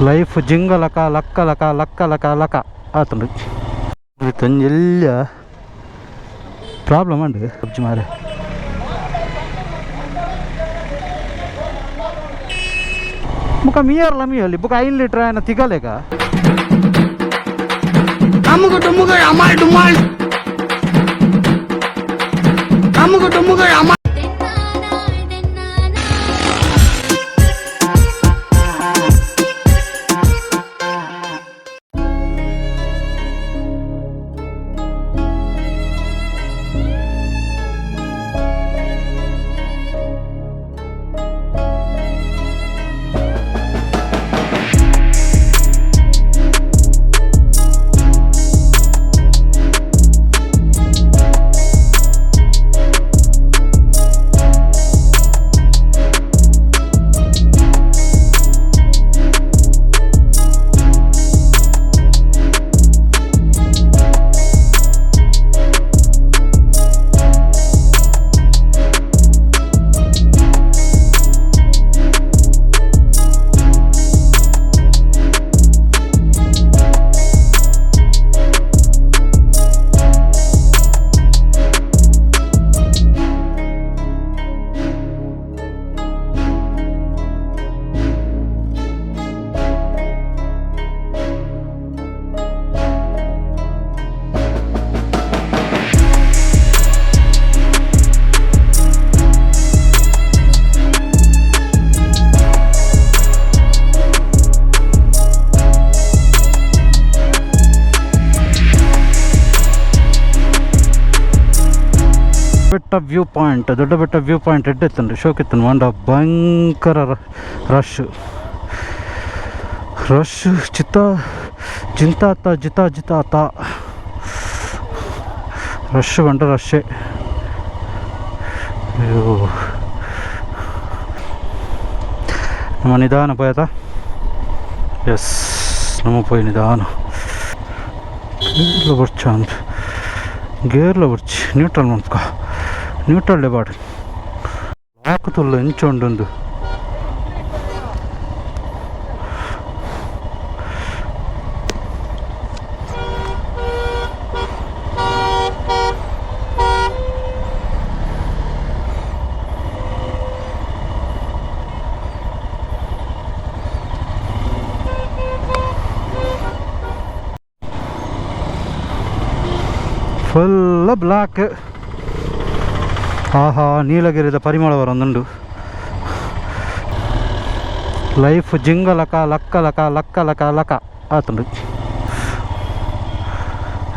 Life ಜಿಂಗಲಕ ಲಕ್ಕ ಲಕ ಲಕ್ಕ ಲಕ ಲಕ ಆತುಂಡು. ಒಂಜೆಲ್ಲ ಪ್ರಾಬ್ಲಮ್ ಉಂಡು ಪಬ್ಜಿ ಮಾರೆ. ಬುಕ್ಕ ಮೀಯರ್ಲ ಮೀಯಲ್ಲಿ ಬುಕ್ಕ 5 ಲೀಟ್ರ್ ಆಯ್ನ ತಿಗಲೇಗ. ಅಮ್ಮುಗು ಡುಮ್ಮುಗು Amal ಡುಮಾಲ್ ಅಮ್ಮುಗು ಡುಮ್ಮುಗು Amal. ಬೆಟ್ಟ ವ್ಯೂ ಪಾಯಿಂಟ್, ದೊಡ್ಡ ಬೆಟ್ಟ ವ್ಯೂ ಪಾಯಿಂಟ್ ಎಡ್ಡೆತ್ತುಂಡು ಶೋಕಿತ್ತುಂಡು. ಮಂಡ ಭಯಂಕರ ರಶ್ ರಶ್ ಚಿತ್ತ ಜಿಂತಾತ ಜಿತಾ ಜಿತಾತ ರಶ್ ಬಂಡ ರಶ್ಶೇ. ಅಯ್ಯೋ, ನಮ್ಮ ನಿಧಾನ ಪೋಯತ. ಎಸ್, ನಮ್ಮ ಪೋಯಿ ನಿಧಾನ. ಗೇರ್ಲ ಬರ್ಚ ಅಂತ, ಗೇರ್ಲ ಬರ್ಚಿ ನ್ಯೂಟ್ರಲ್ ಮನ್ಪುಕ, ನ್ಯೂಟ್ರಲ್ ಬಾಡ್ ಲಾಕ್ ತುಲ್ಲ ಎಂಚ ಉಂಡುಂದು. ಫುಲ್ಲ ಬ್ಲ್ಯಾಕ್. ಆಹಾ, ನೀಲಗಿರಿದ ಪರಿಮಳ ಬರೊಂದುಂಡು. ಲೈಫ್ ಜಿಂಗಲಕ ಲಕ್ಕ ಲಕ ಲಕ್ಕ ಲಕ ಲಕ ಆತುಂಡು.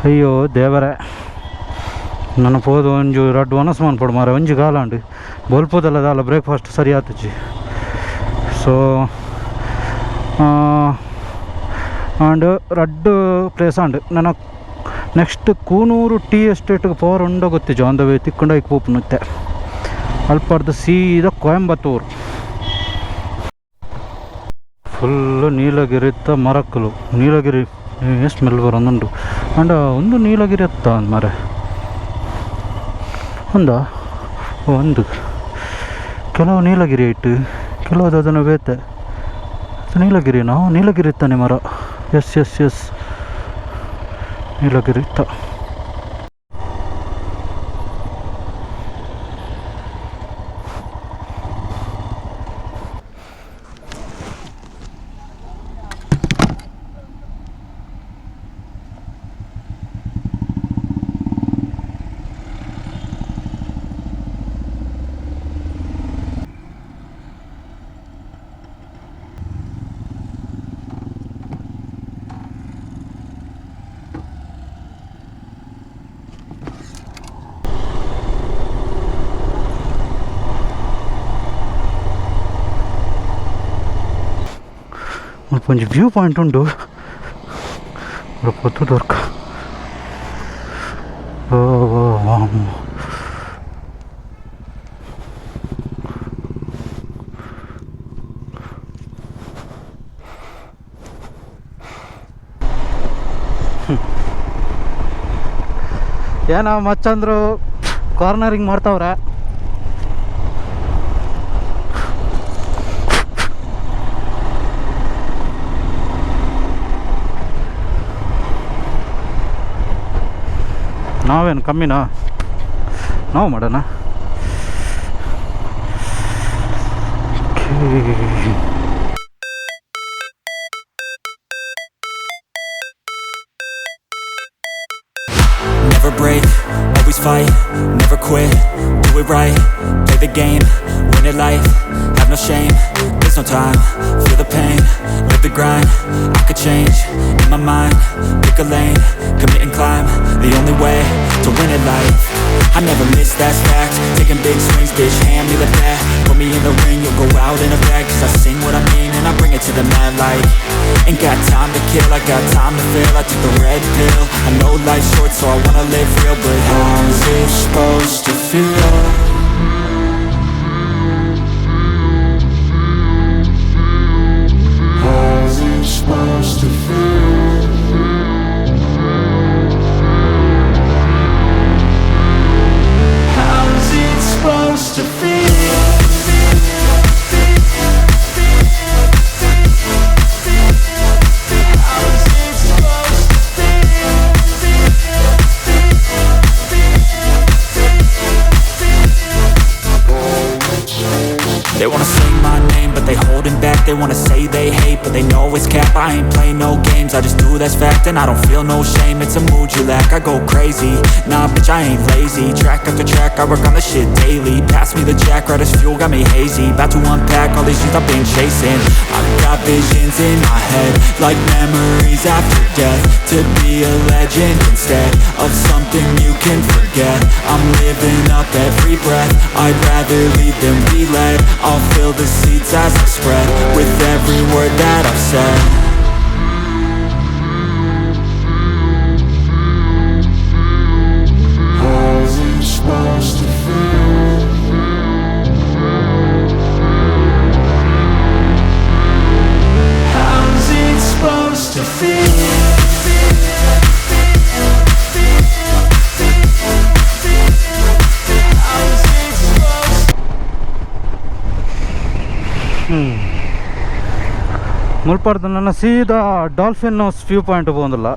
ಅಯ್ಯೋ ದೇವರೇ, ನನ್ನ ಪೋದು ಒಂಜು ರಡ್ಡು ವನಸ್ ಮನ್ಪೊಡು ಮಾರೆ. ಒಂಜಿ ಗಾಲ ಉಂಡು ಬೊಲ್ಪುದಲ್ಲ ದಾಲ ಬ್ರೇಕ್ಫಾಸ್ಟ್ ಸರಿ ಆತುಜಿ. ಸೊ ಆಂಡ್ ರಡ್ಡು ಪ್ಲೇಸ್ ಆಂಡ್. ನನ್ನ ನೆಕ್ಸ್ಟ್ ಕೂನೂರು ಟೀ ಎಸ್ಟೇಟ್ಗೆ ಪೋರ ಉಂಡೋ ಗೊತ್ತಿಜ್ಜಿ. ಆನ್ the way ತಿಕ್ಕೊಂಡ ಐಕ್ ಪೋಪುನುತ್ತೆ. ಅಲ್ಪರ್ದು ಸೀದಾ ಕೊಯಂಬತ್ತೂರು. ಫುಲ್ಲು ನೀಲಗಿರಿತ್ತ ಮರಕ್ಕಲು, ನೀಲಗಿರಿ ಸ್ಮೆಲ್ ಬರೊಂದುಂಡು. ಅಂಡ ಒಂದು ನೀಲಗಿರಿ ಅತ್ತ ಅಂದ್ ಮರೆ ಒಂದಾ ಒಂದು ಕೆಲವು ನೀಲಗಿರಿ ಇಟ್ಟು ಕೆಲವು ಅದನ್ನು ಬೇತೆ. ಅದು ನೀಲಗಿರಿನಾ? ನೀಲಗಿರಿ ಇತ್ತಾನೆ ಮರ. ಎಸ್ ಎಸ್ ಎಸ್, ನೀಲಗಿರಿ ಇತ್ತ. ಒಂಜಿ ವ್ಯೂ ಪಾಯಿಂಟ್ ಉಂಡು ಪೊತ್ತು ದೊರ್ಕ. ಓ ಓ ಏನೋ ಮಚ್ಚಂದ್ರು ಕಾರ್ನರಿಂಗ್ ಮಾಡ್ತಾವ್ರೆ. ನಾವೇನು ಕಮ್ಮಿನಾ? ನಾವು ಮಾಡೋಣ. Never break, always fight, never quit, do it right, play the game, win it life, have no shame, there's no time, feel the pain, live the grind, I could change, in my mind, pick a lane, commit and climb, the only way to win it life. I never miss, that's fact. Taking big swings, bitch, hand me the bat. Put me in the ring, you'll go out in a bag. 'Cause I sing what I mean and I bring it to the mad light. Ain't got time to kill, I got time to feel. I took the red pill, I know life's short, so I wanna live real. But how's it supposed to feel? How's it supposed to feel? How's it supposed to feel? How's it supposed to feel? They wanna say my name, but they holding back. They wanna say they hate, but they know it's cap. I ain't play no games, I just do, that's fact. And I don't feel no shame, it's a mood you lack. I go crazy, nah bitch, I ain't lazy. Track after track, I work on the shit daily. Pass me the jack, right as fuel, got me hazy. About to unpack all these shit I've been chasing. I've got visions in my head, like memories after death. To be a legend instead of something you can forget. I'm living up every breath, I'd rather lead than be led. I'll fill the seeds as I spread, with every word that I've said. How's it supposed to feel? How's it supposed to feel? How's it supposed ಮುಲ್ಪರ್ದು ನನ್ನ ಸೀದಾ dolphin nose view point ಪೋಂದಿಲ್ಲ.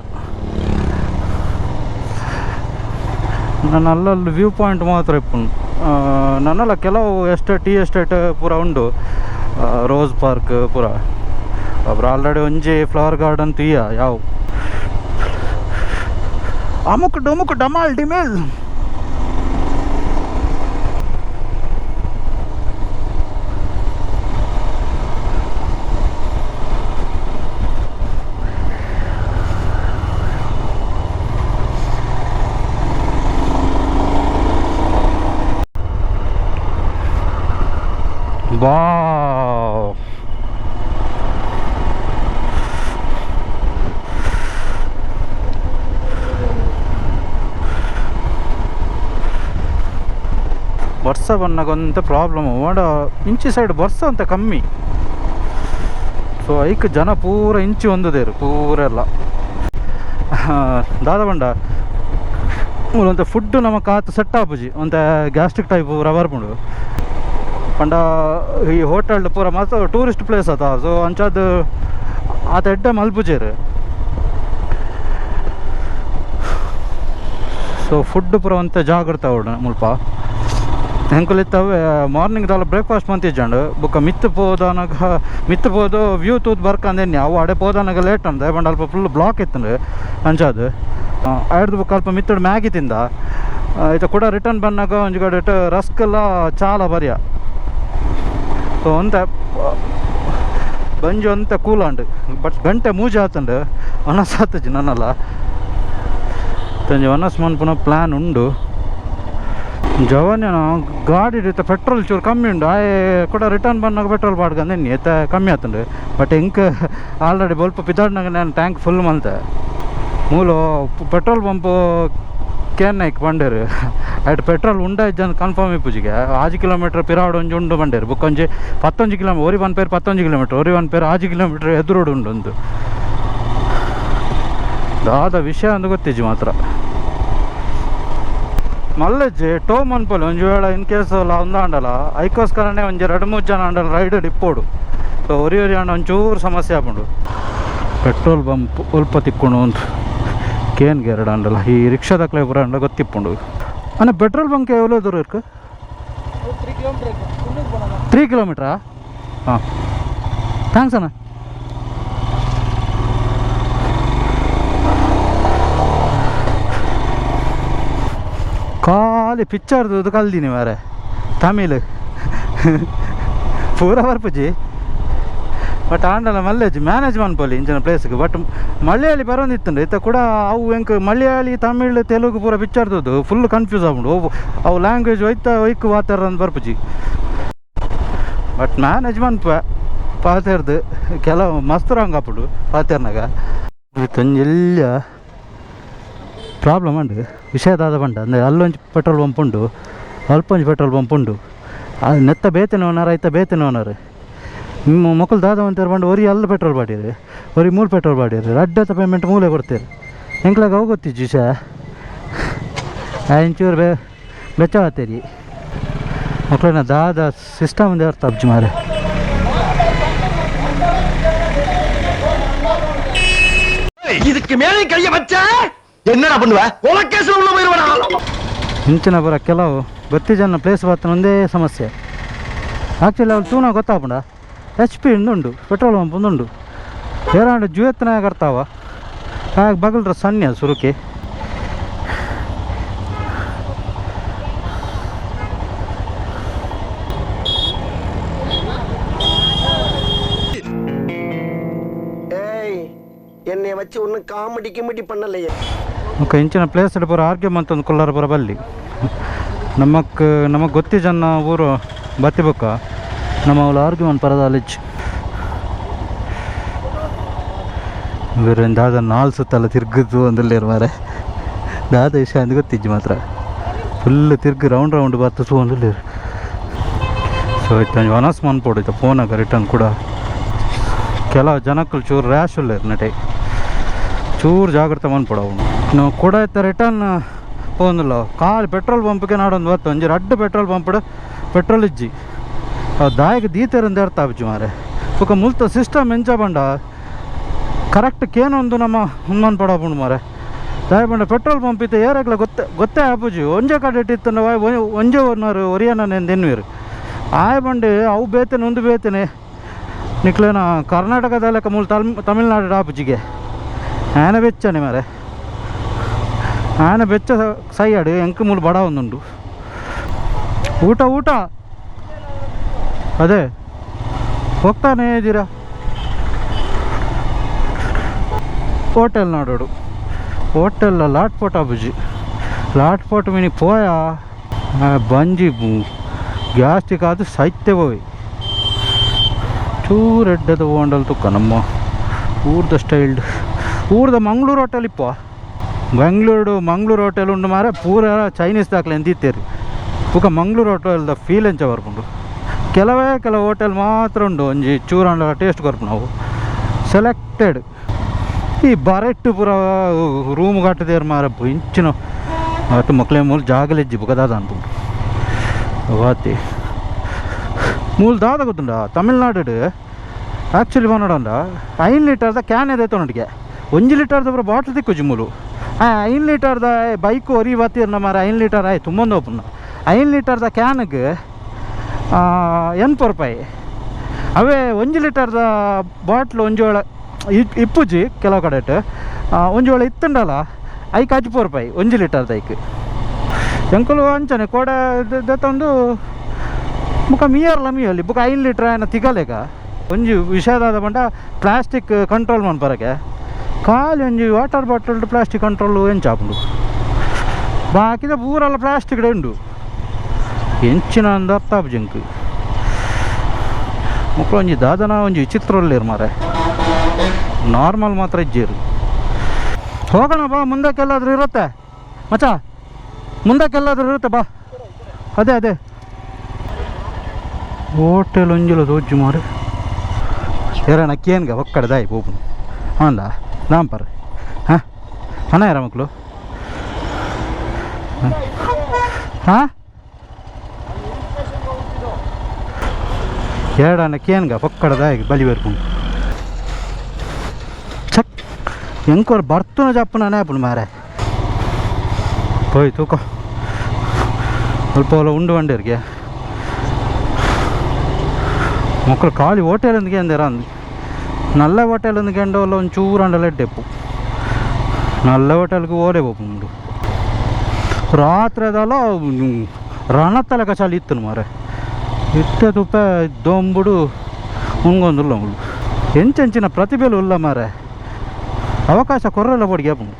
ನನ್ನ ಅಲ್ಲಲ್ಲಿ view point ಮಾತ್ರ ಇಪ್ಪುಂಡು. ನನ್ನೆಲ್ಲ ಕೆಲವು estate, tea estate ಪೂರ ಉಂಡು, ರೋಸ್ ಪಾರ್ಕ್ ಪೂರ. ಒಬ್ರು ಆಲ್ರೆಡಿ ಒಂಜಿ ಫ್ಲವರ್ ಗಾರ್ಡನ್ ತೀಯ ಯಾವ ಅಮುಕ್ ಡೊಮುಕ್ ಡಮಾಲ್ ಡಿಮೇಲ್. ವಾವ್, ಬರ್ಸ ಬನ್ನಗೊಂತ ಪ್ರಾಬ್ಲಮ್ ವಾಡ ಇಂಚಿ ಸೈಡ್ ಬರ್ಸ ಅಂತ ಕಮ್ಮಿ. ಸೊ ಐಕ್ ಜನ ಪೂರ ಇಂಚಿ ಹೊಂದದೇರು ಪೂರ ಎಲ್ಲ. ದಾದ ಬಂಡ ಮೂಲಂತ ಫುಡ್ ನಮಕ್ ಆತ ಸೆಟ್ ಆಪುಜಿ, ಒಂತೆ gastric type rubber ಪುಂಡು. ಪಂಡ ಈ ಹೋಟೆಲ್ ಪೂರ ಮಸ್ತ್ ಟೂರಿಸ್ಟ್ ಪ್ಲೇಸ್ ಆತ. ಸೊ ಅಂಚಾದ್ ಆತ ಎಡ್ಡೆ ಮಲ್ಪುಜೇರು. ಸೊ ಫುಡ್ ಪೂರ ಒಂತೆ ಜಾಗ್ರತೆ ಅವಡು ಮುಲ್ಪ. ಎಂಕುಲಿತ್ತವೆ ಮಾರ್ನಿಂಗ್ ದಾಲ ಬ್ರೇಕ್ಫಾಸ್ಟ್ ಮಂತಿಜ್ಜಂಡು ಬೊಕ್ಕ ಮಿತ್ತು ಪೋದನಗ ಮಿತ್ತು ಪೋದು ವ್ಯೂ ತೂತ್ ಬರ್ಕಂದೇನಿ ಅವು ಅಡೆ ಪೋದನಗ ಲೇಟ್ ಅಂದ ಬಂಡ ಅಲ್ಪ ಫುಲ್ ಬ್ಲಾಕ್ ಇತ್ತಂಡು ಅಂಚಾದ್ ಐಡ್ದು ಬೊಕ್ಕ ಅಲ್ಪ ಮಿತ್ತಡು ಮ್ಯಾಗಿ ತಿಂದ. ಇತ್ತ ಕೂಡ ರಿಟರ್ನ್ ಬನ್ನಾಗ ಒಂಜಿ ಕಡೆ ರಸ್ಕ್ ಎಲ್ಲ ಚಾಲ ಬರಿಯ. ಸೊ ಒಂತೆ ಬಂಜಿ ಒಂತೆ ಕೂಲ್ ಅಂಡು, ಬಟ್ ಗಂಟೆ ಮೂಜಿ ಆತಂಡು ಒಣಸ್ ಆತಜಿ ನನ್ನಲ್ಲ. ಒಂಜಿ ಒಣಸ್ ಮನ್ಪುನ ಪ್ಲ್ಯಾನ್ ಉಂಡು. ಜವನ್ಯನ ಗಾಡಿ ಇತ್ತ ಪೆಟ್ರೋಲ್ ಚೂರು ಕಮ್ಮಿ ಉಂಡು, ಆಯೆ ಕೂಡ ರಿಟರ್ನ್ ಬಂದಾಗ ಪೆಟ್ರೋಲ್ ಪಾಡ್ಕಂದು ಎತ್ತ ಕಮ್ಮಿ ಆತಂಡು. ಬಟ್ ಇಂಕ್ ಆಲ್ರೆಡಿ ಬೊಲ್ಪ ಪಿದಾಡ್ನಾಗ ನಾನು ಟ್ಯಾಂಕ್ ಫುಲ್ ಮಲ್ತೆ. ಮೂಲು petrol pump can Naik ಬಂಡೇರು ಐಟ್ ಪೆಟ್ರೋಲ್ ಉಂಡ ಇಜ್ಜಂದು ಕನ್ಫರ್ಮ್ ಇಪ್ಪುಜಿಗೆ. ಆಜಿ ಕಿಲೋಮೀಟ್ರ್ ಪಿರಾಡ್ ಒಂಜಿ ಉಂಡು ಬಂಡೇರು. ಬೊಕ್ಕ ಒಂಜಿ ಪತ್ತೊಂಜಿ ಕಿಲೋಮೀಟರ್ ಒರಿ ಒನ್ ಪೇರ್ ಪತ್ತೊಂಜಿ ಕಿಲೋಮೀಟ್ರ್ ಒರಿ ಒನ್ ಪೇರ್ ಆಜಿ ಕಿಲೋಮೀಟ್ರ್ ಎದುರೋಡು ಉಂಡು ಒಂದು. ದಾದ ವಿಷಯ ಅಂದು ಗೊತ್ತಿಜ್ಜಿ ಮಾತ್ರ. ಮಲ್ಲಜ್ಜಿ ಟೋ ಮನ್ಪೊಲಿ ಒಂಜಿ ವೇಳೆ ಇನ್ ಕೇಸ್ ಲ ಉಂದಾಂಡಲ ಐಕೋಸ್ಕರನೇ ಒಂಜಿ ರಡ್ಡ್ ಮೂಜಿ ಜನ ಆಂಡಲ ರೈಡ್ ಇಪ್ಪೋಡು. ಸೊ ಒರಿ ಒರಿ ಆಂಡ ಒಂಚೂರು ಸಮಸ್ಯೆ ಆಪುಂಡು. ಪೆಟ್ರೋಲ್ ಪಂಪ್ ಒಲ್ಪ ತಿಕ್ಕುಂಡು ಅಂತ ಕೇನ್ಗೆ ಎರಡು ಅಂಡಲ್ಲ ಈ ರಿಕ್ಷಾದಕ್ಲೆ ಪೂರ ಅಂಡ ಗೊತ್ತಿಪ್ಪುಂಡು. ಅಣ್ಣ ಪೆಟ್ರೋಲ್ ಬಂಕ್ ಎವ್ವೋ ದೂರ ಇருக்கு? 3 ಕಿಲೋಮೀಟ್ರಾ? ಹಾಂ thanks ಅಣ್ಣ. ಖಾಲಿ ಪಿಕ್ಚರ್ದು ಕಲ್ದಿನಿ ಮಾರೆ ತಮಿಳ್ ಪೂರ ಬರ್ಪುಜಿ ಬಟ್ ಆಂಡಲ ಮಲ್ಲೇಜ್ ಮ್ಯಾನೇಜ್ ಮನ್ಪೊಲಿ ಇಂಚಿನ ಪ್ಲೇಸ್ಗೆ. ಬಟ್ ಮಲಯಾಳಿ ಬರೋಂದಿತ್ತುಂಡು ಇತ್ತ ಕೂಡ ಅವು ಎಂಕ್ ಮಲಯಾಳಿ ತಮಿಳ್ ತೆಲುಗು ಪೂರ ಪಿಕ್ಚರ್ದು ಫುಲ್ ಕನ್ಫ್ಯೂಸ್ ಆಪುಂಡು. ಅವು ಅವು ಲ್ಯಾಂಗ್ವೇಜ್ ಒಯ್ತ ಒಯ್ಕ್ ವಾತಾರ ಅಂದ್ ಬರ್ಪುಜಿ. ಬಟ್ ಮ್ಯಾನೇಜ್ ಮನ್ಪ ಪಾತೆರ್ದು ಕೆಲವು ಮಸ್ತ್ ರಾಂಗ್ ಆಪುಂಡು ಪಾತೆರ್ನಾಗ. ಒಂಜಿ ಪ್ರಾಬ್ಲಮ್ ಉಂಡು ವಿಷಯ ದಾದ ಪಂಡ ಅಂದರೆ ಅಲ್ಲೊಂಜಿ ಪೆಟ್ರೋಲ್ ಪಂಪ್ ಉಂಡು, ಅಲ್ಪ ಒಂಜಿ ಪೆಟ್ರೋಲ್ ಪಂಪ್ ಉಂಡು. ಅದು ನೆತ್ತ ಬೇತೆನ ಓನರ್ ಐತ ಬೇತೆನ ಓನರ್. ನಿಮ್ಮ ಮೊಕಲು ದಾದ ಅಂತಾರೆ ಪಂಡ ಒರಿ ಅಲ್ಲ ಪೆಟ್ರೋಲ್ ಬಾಡಿರು, ಒರಿ ಮೂಲು ಪೆಟ್ರೋಲ್ ಬಾಡಿರು, ರಡ್ಡತ್ತ ಪೇಮೆಂಟ್ ಮೂಲೆ ಕೊಡ್ತೀರಿ. ಎಂಕ್ಲಾಗ ಅವು ಗೊತ್ತಿಜ್ಜಿ ವಿಷಯ ಇಂಚೂರು ಬೆಚ್ಚ ಆತೀರಿ ಮಕ್ಕಳನ್ನ ದಾದ ಸಿಸ್ಟಮ್ ಅರ್ಥ ಅಬ್ಜಿ ಮಾರೆ. ಇದಕ್ಕೆ ಮೇಲೆ ಕೈಯ ಬಚ್ಚ என்னடா பண்ணுவ? உலகேஸ்ல உள்ள போயிருவாடா. ಇಂಚಿನ ಬರ ಕೆಲವು ಗೊತ್ತಿಜನ ಪ್ಲೇಸ್ ಬರ್ತನ ಒಂದೇ ಸಮಸ್ಯೆ. ಆ್ಯಕ್ಚುಲಿ ಅವ್ರು ತೂನ ಗೊತ್ತಾಪುಂಡ ಎಚ್ ಪಿ ಉಂಡು ಪೆಟ್ರೋಲ್ ಪಂಪ್ ಉಂಡು ಏರಾಂಡ ಜುವೆತ್ತನಾಗ ಕರ್ತಾವ ಆಗ ಬಗಲ್ರ ಸಣ್ಣ ಸುರುಕಿ. ஏய் என்னைய வச்சு ஒன்னும் காமெடி கிமெடி பண்ணலையே. ఒక ಇಂಚಿನ ಪ್ಲೇಸ್ ಪೂರ ಆರ್ಗ್ಯಮ್ ಅಂತ ಒಂದು ಕುಲ್ಲಾರ ಪೂರ ಬಲ್ಲಿ ನಮಕ್ ನಮಗೆ ಗೊತ್ತಿ ಜನ ಊರು ಬತ್ತಿಬೊಕ್ಕ ನಮ್ಮ ಅವ್ಲು ಆರ್ಗ್ಯುಮೆಂಟ್ ಪರದಾಲಿಚ್ ಬೇರೆ ದಾದ ನಾಲ್ ಸುತ್ತಲ್ಲ ತಿರ್ಗುದು ಅಂದಿಲ್ಲೇರು ಮಾರೆ. ದಾದ ವಿಷಯ ಅಂದ್ ಗೊತ್ತಿಜ್ಜಿ ಮಾತ್ರ ಫುಲ್ ತಿರ್ಗು ರೌಂಡ್ ರೌಂಡ್ ಬತ್ತ ಸೂ ಅಂದಿಲ್ಲೇರು. ಸೊ ಇತ್ತ ವನಸ್ ಮನ್ಪೊಡು ಇತ್ತ ಫೋನಾಗ ರಿಟರ್ನ್ ಕೂಡ ಕೆಲವು ಜನಕ್ಕಲು ಚೂರು ರ್ಯಾಶ್ ಉಲ್ಲೇರು ನಟೆ ಚೂರು ಜಾಗ್ರತೆ ಮನ್ಪೊಡು ಅವನು. ನಾವು ಕೂಡ ಇತ್ತ ರಿಟರ್ನ್ ಪೋಂದಿಲ್ಲ ಖಾಲಿ ಪೆಟ್ರೋಲ್ ಪಂಪ್ಗೆ ನಾಡೊಂದು ಬತ್ತು ಒಂಜಿ ರಡ್ಡು petrol pump petrol ಇಜ್ಜಿ ದಾಯಕ ದೀತೆರಂದು ಅರ್ಥ ಆಪುಜಿ ಮಾರೆ. ಬೊಕ ಮುಲ್ತ ಸಿಸ್ಟಮ್ ಎಂಚ ಪಂಡ ಕರೆಕ್ಟ್ ಕೇನೊಂದು ನಮ್ಮ ಉಂದು ಪಡಪುಂಡು ಮಾರೆ. ದಾಯ ಪಂಡ ಪೆಟ್ರೋಲ್ ಪಂಪ್ ಇತ್ತ ಏರಾಗ್ಲ ಗೊತ್ತೆ ಗೊತ್ತೇ ಆಪುಜಿ. ಒಂಜೆ ಕಡೆ ಇತ್ತಂಡ ಒಂಜೆ ಒನ್ನರು ಒರಿಯನ ಎನ್ನುವೆರು ಆಯ್ ಪಂಡೆ ಅವು ಬೇತೇನೆ ಒಂದು ಬೇತೇನೆ ನಿಕ್ಲೇನ ಕರ್ನಾಟಕದ ಲೆಕ್ಕ ಮೂಲು ತಮಿಳ್ನಾಡು ಆಪುಜಿಗೆ ಆನೆ ಬೆಚ್ಚನೆ ಮಾರೆ. ಆನೆ ಬೆಚ್ಚ ಸೈಯಾಡು ಎಂಕ್ ಮೂಲು ಬಡ ಒಂದುಂಡು. ಊಟ ಊಟ ಅದೇ ಹೋಗ್ತಾನೆ ಇದ್ದೀರಾ ಹೋಟೆಲ್ ನೋಡೋಡು. ಹೋಟೆಲ್ ಲಾಟ್ ಪೋಟ್ ಆಪುಜಿ ಲಾಟ್ ಪೋಟ್ ಮಿನಿ ಪೋಯ ಬಂಜಿ ಗ್ಯಾಸ್ಟಿಕ್ ಆದ್ ಸೈತೆ ಪೋಯಿ ಚೂರು ಎಡ್ಡೆದ ಹೋಂಡಲ್ ತುಕ್ಕ ನಮ್ಮ ಊರ್ದ ಸ್ಟೈಲ್ಡ್ ಊರ್ದ ಮಂಗ್ಳೂರು ಹೋಟೆಲ್ ಇಪ್ಪ. ಬೆಂಗ್ಳೂರು ಮಂಗ್ಳೂರು ಹೋಟೆಲ್ ಉಂಡು ಮಾರೆ ಪೂರ ಚೈನೀಸ್ ದಾಖಲೆ ಎಂದಿತ್ತೇರಿ. ಬುಕ್ಕ ಮಂಗ್ಳೂರು ಹೋಟೆಲ್ದ ಫೀಲ್ ಎಂಚ ಬರ್ಪುಂಡು. ಕೆಲವೇ ಕೆಲವು ಹೋಟೆಲ್ ಮಾತ್ರ ಉಂಡು ಒಂಜಿ ಚೂರಾಂಡ ಟೇಸ್ಟ್ ಕೊರ್ಪು ನಾವು ಸೆಲೆಕ್ಟೆಡ್. ಈ ಬರೆಟ್ಟು ಪೂರ ರೂಮ್ ಕಟ್ಟದೇರು ಮಾರ ಇಂಚಿನ ಅತ್ತು ಮಕ್ಳೇ ಮೂಲು ಜಾಗಲಿಜ್ಜಿ ಬುಕ್ಕ ದಾದ ಅನ್ಪುಂಡು ವಾತಿ ಮೂಲು ದಾದ ಗೊತ್ತುಂಡ ತಮಿಳ್ನಾಡು ಆ್ಯಕ್ಚುಲಿ ಪನೋಡಂಡ 5 ಲೀಟರ್ದ can ಎದೆ ಒಂಜಿ ಲೀಟರ್ದ ಪೂರ ಬಾಟ್ಲ್ ತಿಕ್ಕುಜಿ ಮೂಲು. 5 ಲೀಟರ್ದ ಬೈಕ್ ಒರಿ ಬತ್ತೀರ್ನ ಮಾರ 5 ಲೀಟರ್ ಆಯ್ತು ತುಂಬೊಂದು ಓಪನ್ 5 ಲೀಟರ್ದ ಕ್ಯಾನ್ಗೆ 80 ರೂಪಾಯಿ. ಅವೇ ಒಂಜಿ ಲೀಟರ್ದ ಬಾಟ್ಲ್ ಒಂಜಿ ವೇಳೆ ಇಪ್ಪುಜಿ ಕೆಲವು ಕಡೆ ಒಂಜಿ ವೇಳೆ ಇತ್ತುಂಡಲ್ಲ ಐಕ್ 14 ರೂಪಾಯಿ ಒಂಜಿ ಲೀಟರ್ದ ಐಕ್. ಎಂಕುಲು ಅಂಚನೆ ಕೋಡೆ ದೆತ್ತೊಂದು ಬುಕ್ಕ ಮೀಯರ್ಲ ಮೀಯಲ್ಲಿ ಬುಕ್ಕ 5 ಲೀಟ್ರ್ ಏನ ತಿಗಲೇಗ. ಒಂಜಿ ವಿಷಯದಾದ ಪಂಡ ಪ್ಲಾಸ್ಟಿಕ್ ಕಂಟ್ರೋಲ್ ಮನ್ಪರಕ್ಕೆ ಖಾಲಿ ಒಂಜಿ water bottle plastic control ಎಂಚ ಆಪುಂಡು. ಬಾಕಿದ ಪೂರಲ್ಲ ಪ್ಲಾಸ್ಟಿಕ್ ಉಂಡು ಎಂಚಿನ ಅಂದ ಅರ್ಥ ಆಪುಜಿ ಎಂಕ್. ಮಕ್ಕಳು ಒಂಜಿ ದಾದನ ಒಂಜಿ ವಿಚಿತ್ರ ಉಲ್ಲೇರು ಮಾರೆ ನಾರ್ಮಲ್ ಮಾತ್ರ ಇಜ್ಜೇರು. ಹೋಗೋಣ ಬಾ ಮುಂದಕ್ಕೆಲ್ಲಾದ್ರೂ ಇರುತ್ತೆ ಮಚ್ಚ, ಮುಂದಕ್ಕೆಲ್ಲಾದ್ರೂ ಇರುತ್ತೆ ಬಾ. ಅದೇ ಅದೇ ಹೋಟೆಲ್ ಒಂಜಿಲ ತೋಜು ಮಾರೆ. ಏರಣ ಕೇನ್ಗ ಒಕ್ಕಡೆ ದಾಯಿ ಪೋಪುನು ಅಂದ ನಾಂಪರ್ ಹಾಂ ಹಣ ಯಾರ ಮಕ್ಕಳು ಹಾಂ ಎರಡನ್ನ ಕೇನ್ಗ ಪಕ್ಕಡ ದಾಯಿ ಬಲಿ ಬರ್ಪುಂಡು. ಚಕ್ ಎಂಕೋರ್ ಬರ್ತುನ ಜಪ್ಪುನ ಆಪುಂಡು ಮಾರೆ. ಪೋಯ್ ತೂಕ ಸ್ವಲ್ಪ ಹೊಲ ಉಂಡು ಬಂಡೇರಿಗೆ ಮಕ್ಕಳು ಖಾಲಿ ಹೋಟೆಲ್ ಅಂದ್ಗೆ ಅಂದಿರ ಅಂದ್ ನಲ್ಲ ಹೋಟೆಲ್ ಅಂದ್ಕೊಂಡು ಅಲ್ಲ ಒಂಚೂರು ಅಂಡಲ ಎಡ್ಡೆಪ್ಪು ನಲ್ಲ ಹೋಟೆಲ್ಗೆ ಓಲೆ ಪೋಪುಂಡು. ರಾತ್ರಿದಲ್ಲ ರಣತಲಕ ಚಳಿ ಇತ್ತು ಮಾರೆ. ಇತ್ತೆ ತುಪ್ಪ ದೊಂಬುಡು ಉಂಗೊಂದುಲ್ಲ ಮುಳ್ಳು. ಎಂಚೆಂಚಿನ ಪ್ರತಿಭೆಲು ಉಲ್ಲ ಮಾರೆ, ಅವಕಾಶ ಕೊರ್ರೆಲ್ಲ ಬೊಡಿಗೆ ಆಪುಂಡು.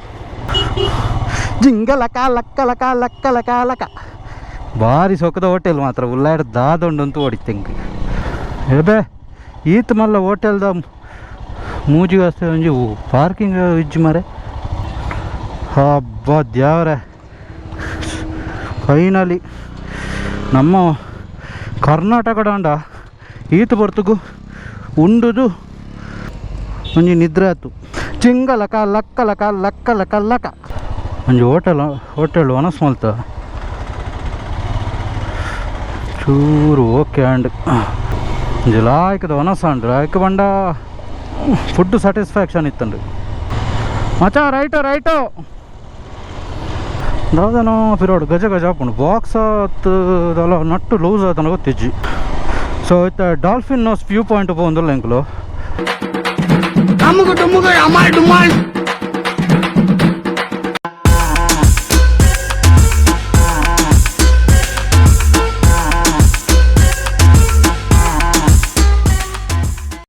ಜಿಂಗಲಕ ಲಕ್ಕ ಲಕ ಲಕ್ಕ ಲಕ ಲಕ. ಭಾರಿ ಸೊಕ್ಕದ ಹೋಟೆಲ್ ಮಾತ್ರ ಉಲ್ಲಾಡ್ ದಾದೊಂಡಂತೂ ಹೊಡಿತೆಂಗ್ ಏಬೆ. ಈತ್ ಮಲ್ಲ ಹೋಟೆಲ್ದ ಮೂಜಿ ಅಷ್ಟೇ ಒಂಜಿ ಪಾರ್ಕಿಂಗ್ ಇಜ್ಜಿ ಮಾರೆ. ಹಬ್ಬ ದ್ಯಾವ್ರೆ, ಫೈನಲಿ ನಮ್ಮ ಕರ್ನಾಟಕ ಡಾಂಡ ಈತ್ ಬರ್ತುಗು ಉಂಡುದು ಒಂಜಿ ನಿದ್ರೆ ಆತು. ಚಿಂಗಲಕ ಲಕ್ಕ ಲಕ ಲಕ್ಕ ಲಕ ಲಕ. ಒಂಜಿ ಹೋಟೆಲ್ ಹೋಟೆಲ್ ವನಸ್ ಮಲ್ತ ಚೂರು ಓಕೆ ಆಂಡ್. ಒಂಜಿ ಲಾಯ್ಕದ ವನಸ್ ಆಂಡ್ ಲಾಯ್ಕ್ ಬಂಡ ಫುಡ್ ಸ್ಯಾಟಿಸ್ಫ್ಯಾಕ್ಷನ್ ಇತ್ತಂಡು ಮಚಾ. ರೈಟು ರೈಟು ದಾದನೋ ಪಿರೋಡು ಗಜ ಗಜ ಆಪುಂಡು. ಬಾಕ್ಸ್ ದಲ ನಟ್ಟು ಲೂಸ್ ಆತನ ಗೊತ್ತಿಜ್ಜಿ. ಸೊ ಇತ್ತ ಡಾಲ್ಫಿನ್ ನೋಸ್ ವ್ಯೂ ಪಾಯಿಂಟ್ ಪೋಂದುಲ್ಲ ಎಂಕುಲು. ಅಮ್ಮುಗು ಡುಮ್ಮುಗು ಅಮಾಲ್ ಡುಮಾಲ್.